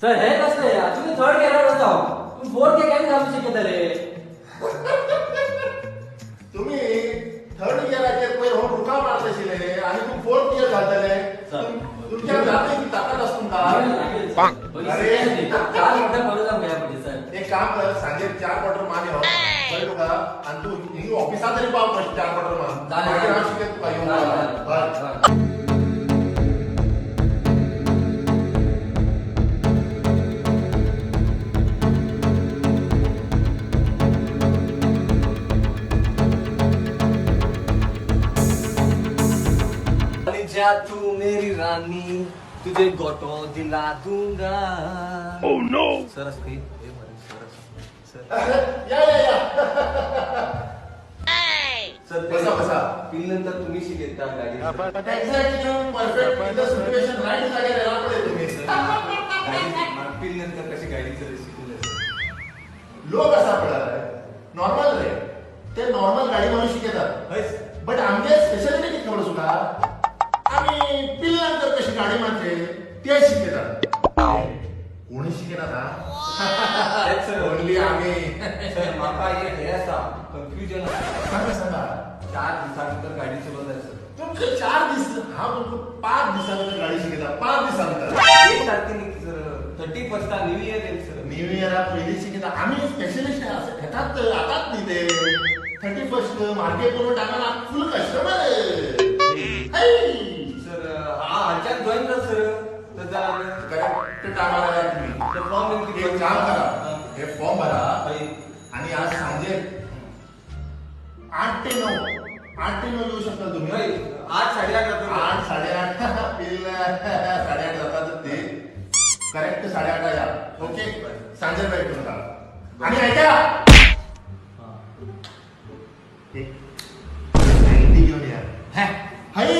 Sir हे कसले अजून थर्ड गिअरार आसा हांव. तुम्ही फोर्थ गिअर केन्ना घालूंक शिकयतले? तुम्ही थर्ड गियराचेर पयर हो रुका मारत आशिल्ले आनी तूं फोर्थ गियर घालतले. सर. तुमच्या जाते की ताकद आसा तुमकां. अरे. चार मिनटां करू जावंक जाय म्हणजे सर. एक काम कर, सांजे 4 क्वॉर्टर मान यो, कळ्ळें तुका? आनी तूं हिंग ऑफिसांत तरी पाव फर्स्ट 4 क्वॉर्टर मान. चालेल. मागीर हांव शिकयत तुका येवन. चालेल, हय. चालेल. आणि जा तू मेरी रानी, तुझे गोटो दिला दूंगा. Oh no. Sir असं काही हे मरे, सर असं सर. या या या. सर बसा, बसा. पिल्यानंतर तुम्ही शिकता गाडी? Exactly, perfect in the situation, right जाग्यार येला पळय तुमी. गाडी पिल्यानंतर कशी गाडी चालवली शिकवलं सर. लोक आसा पळय नॉर्मल रे, ते नॉर्मल गाडी मारून शिकयतात. हय. बट आमगे स्पेशालिटी कितें खबर तुका? आमी पिल्ले नंतर कशी गाडी मारचे ते शिकयतात. कोणी शिकयनात हा. तेच सर. ओनली आमी. सर माका एक हे आसा, कन्फ्युजन आसा. सांगा सांगा. 4 दिसानंतर गाडी चलोवंक जाय सर. तुमचे 4 दीस, हांव तुमकां 5 दिसां भितर गाडी शिकयता, 5 दिसां भितर. एक तारखे न्ही सर, 31 न्यू इयर येईल सर. न्यू इयरा पयलीं शिकयता आमी. स्पेशलिस्ट येतात आताच न्ही ते. 31 मार्केट करून टायमार फूल कस्टमर. सर हा हाच्यान जॉईन कर सर तर करेक्ट टायमार आला तुम्ही. फॉर्म. एक काम करा, हे फॉर्म भरा हय. आणि आज सांजे 8 ते 9, 8 ते 9 येऊ शकता तुम्ही. हय, 8 8:30 जातो. 8 8:30 बिल 8:30 जातात ते. करेक्ट 8:30 या. ओके, सांजे भेट तुमका. आणि ऐका, एक 90 घेऊन या. हई,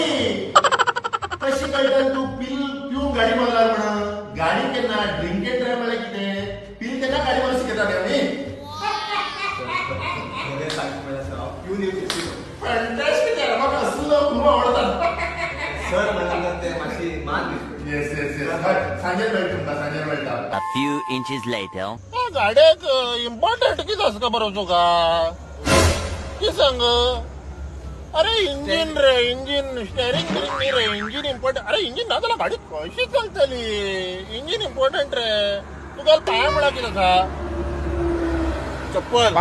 कशी कळटली तू पिल पिऊन गाडी मारणार म्हणून? गाडी केन्ना ड्रिंक अँड ड्रायव्ह म्हळ्यार कितें? पिल तेन्ना गाडी मारून शिकयता न्ही आमी. बरें सांगता पळय सर, हांव पिवन येवचें. फॅन्टॅस्टिक यार, म्हाका असलो खूब आवडतात. सर म्हणल्यार ते मातशी मान दिसता. येस येस येस, सांजे मेळटा तुमकां, सांजे मेळटा. A few inches later. गाड्याक इम्पॉर्टंट कितें आसा खबर तुका? कितें सांग? अरे इंजिन रे, इंजिन, स्टेरिंग बिरिंग न्ही रे, इंजिन इम्पॉर्टंट. अरे इंजिन ना जाल्यार गाडी कशी चलतली? इंजिन इम्पॉर्टंट रे. तुका पांय म्हळ्यार कितें आसा? चप्पल.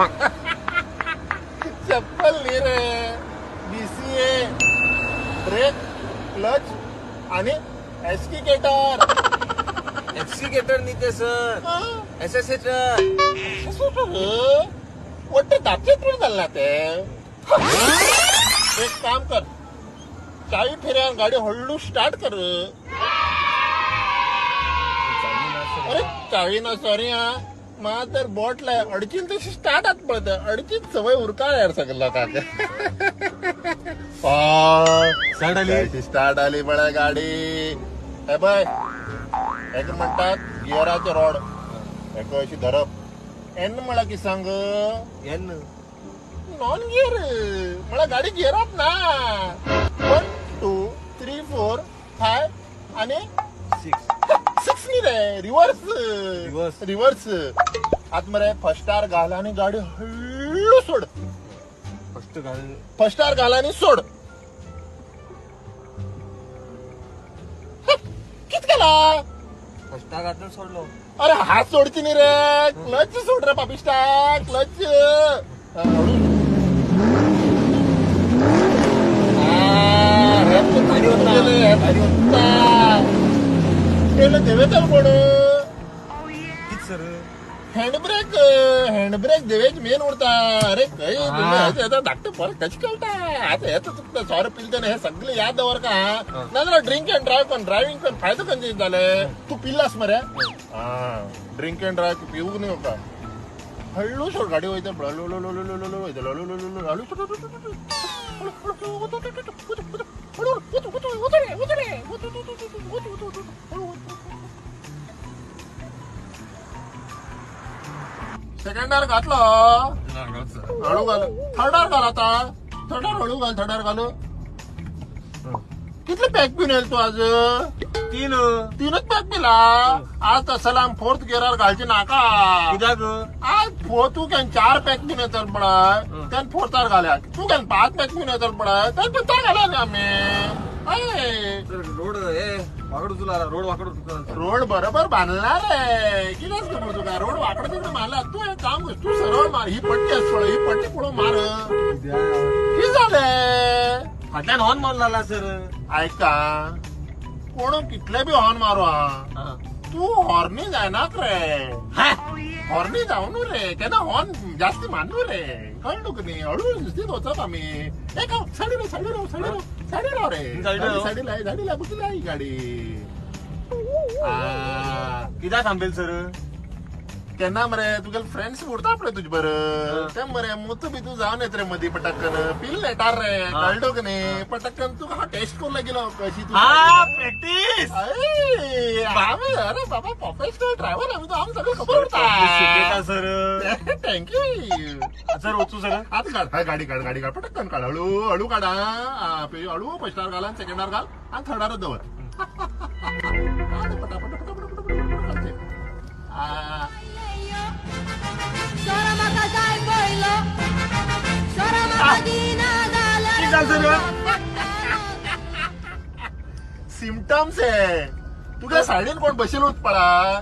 चप्पल न्ही रे, बीसीए, ब्रेक, क्लच आणि एस्किकेटर. एक्सिकेटर न्ही ते सर, एसएसएटर. वट्ट धाकटेच पण जालें ना ते. एक काम कर, चावी फिरयान गाडी हळू स्टार्ट कर. अरे चावी ना, सॉरी हा, मा तर बोट लाय अडचीन तशी स्टार्ट आत पळय. अडचीन सवय उरका यार सगळं लोकांक. स्टार्ट आली. स्टार्ट आली पळय गाडी. हे पळय, हेका म्हणटात गियराचे रॉड. हेका अशी धरप. एन म्हळ्यार कितें सांग? एन? नॉन गियर, म्हळ्यार गाडी गियरात ना. 1 2 3 4 5 आणि 6. 6 न्ही रे, रिवर्स. रिवर्स. रिवर्स. आत मरे फर्स्ट आर घाल आणि गाडी हळू सोड. फर्स्ट घाल. फर्स्ट आर घाल आणि सोड. कित केला? फर्स्ट घातलं, सोडलो. अरे हात सोडची न्ही रे, क्लच सोड रे पापिस्टा, क्लच हळू. हा, हे गाडी वता. गेले, हे गाडी वता. गेलं देवेचल कोण? कित सर? हँडब्रेक, हँडब्रेक देवेच मेन उरता. अरे खंय तुम्ही धाकटे फरक कशी कळटा आता? हेच चुकता. सॉरी, पिलते हे सगळे याद दवर का, नाजाल्यार ड्रिंक अँड ड्रायव्ह पण ड्रायव्हिंग पण फायदो खंयचे जाले? तू पिल्लास मरे. हा, ड्रिंक अँड ड्रायव्ह पिवूक न्ही का. हळू सोड गाडी, वयता हळू हळू हळू हळू हळू वयता, हळू हळू हळू हळू सोड. हळू हळू. सेकंड आर घातलो, हळू घाल. थर्ड आर घाल आता, थर्ड आर हळू घाल, थर्ड आर घालू. कितले पॅक पिऊन येईल तू आज? तीन. तीन. तीनच पॅक पिला. आज तसं फोर्थ गिअरार घालचे नाका. कित्याक? आज तू can 4 pack पिवन येतल पळय, त्यान फोर्थार घाल्या. तू can 5 pack पिवन येतल पळय, त्यान फिफ्तार घाल्या आमी. रोड हे वाकड उचला, रोड वाकड उचला. रोड बरोबर बांधला रे, कितेंच खबर तुका. रोड वाकड तिकडे मारला. तू एक काम कर, तू सरळ मार. ही पट्टी आसा पळय, ही पट्टी पळोवन मार. कितें जालें? फाटल्यान हॉर्न मारून लागला सर. आयका, कोण कितले बी हॉर्न मारू हा, तू हॉर्नी जायनाक रे. हॉर्नी जावनू रे, केन्ना हॉर्न जास्ती मारनू रे, कळ्ळें तुका न्ही? हळू सुस्तीत वचप आमी. एक सायडी राव, सायडी राव, सायडी राव, सायडी राव रे. सायडी लाय, सायडी लाय, बुकी लाय गाडी. कित्याक थांबेल सर? केन्ना मरे तुगेले फ्रेंड्स उरता पळय तुजे बरं, ते मरे मुतू बितू जावन येत रे मदीं, पटक्कन पिल नेटार रे, कळ्ळें तुका न्ही? पटक्कन तुका टेस्ट करूं लागिलो कशी तूं. प्रॅक्टीस. आमी अरे बाबा प्रोफेशनल ड्रायव्हर आमी, आमकां सगळें खबर उरता. Sir thank you sir. वचू सर? आतां काड गाडी, काड गाडी, काड पटक्कन काड. हळू हळू काड. हळू फर्स्टार घाल आनी सेकंडार घाल आनी थर्डारच दवर. पटापट पटापट पटापट. सिमटम्स हे तुगे सायडीन कोण बशिल पळय,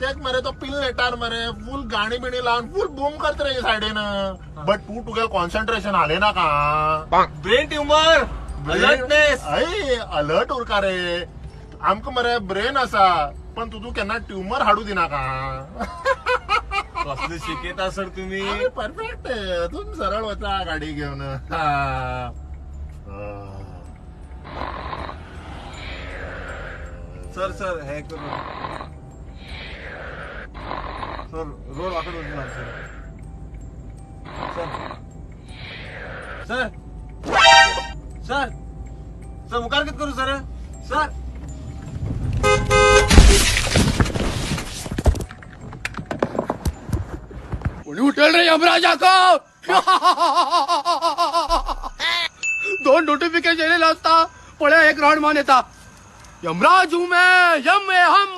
तेक मरे तो पिल नेटार मरे फूल गाणी बिणी लावन फूल बूम करता रे सायडीन. बट तू तुगे कॉन्सन्ट्रेशन हाले नाका. Brain tumour, alertness. अय अलर्ट उरका रे. आमकां मरे ब्रेन आसा, पण तूं केन्ना ट्युमर हाडू दिनाका. कसले शिकयता सर तुम्ही. परफेक्ट. तूं सरळ वता गाडी घेवन. सर सर हे करू सर, रोड वाकड उचला sir. Sir sir sir sir मुखार कित करू सर? सर कोणी उठेल रे यमराजा को. 2 नोटिफिकेशन येयलेले आसता पळय, एक राउंड मारून येता. यमराज हूं मैं, यम है हम.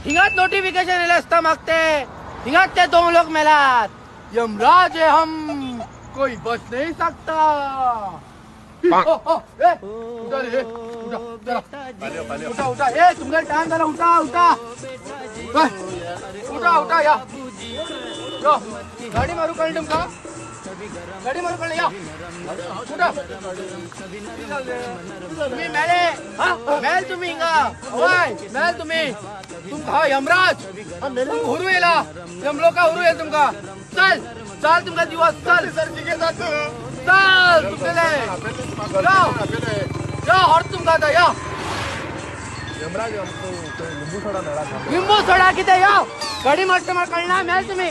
हिंगाच नोटिफिकेशन येयलें आसता मागते, हिंगाच ते 2 लोक मेलात. यमराज है हम, कोई बच नहीं सकता. उठा रे, उठा, उठा उठा. ए तुमका टाइम झाला, उठा उठा उठा उठा. या यो गाडी मारू कळली तुमका, गाडी मारू कळली. या उठा तुम्ही मेले, मेल तुम्ही हिंगा. वय मेल तुम्ही. तुमका यमराज हुरू येला, यमलोका हुरू येईल तुमका. चल चल तुमका दिवस, चल चल तुमगेले. या हॉर्स तुमका आता. या लिंबू सोडा कितें. या गाडी मारता कळना, मेल तुम्ही.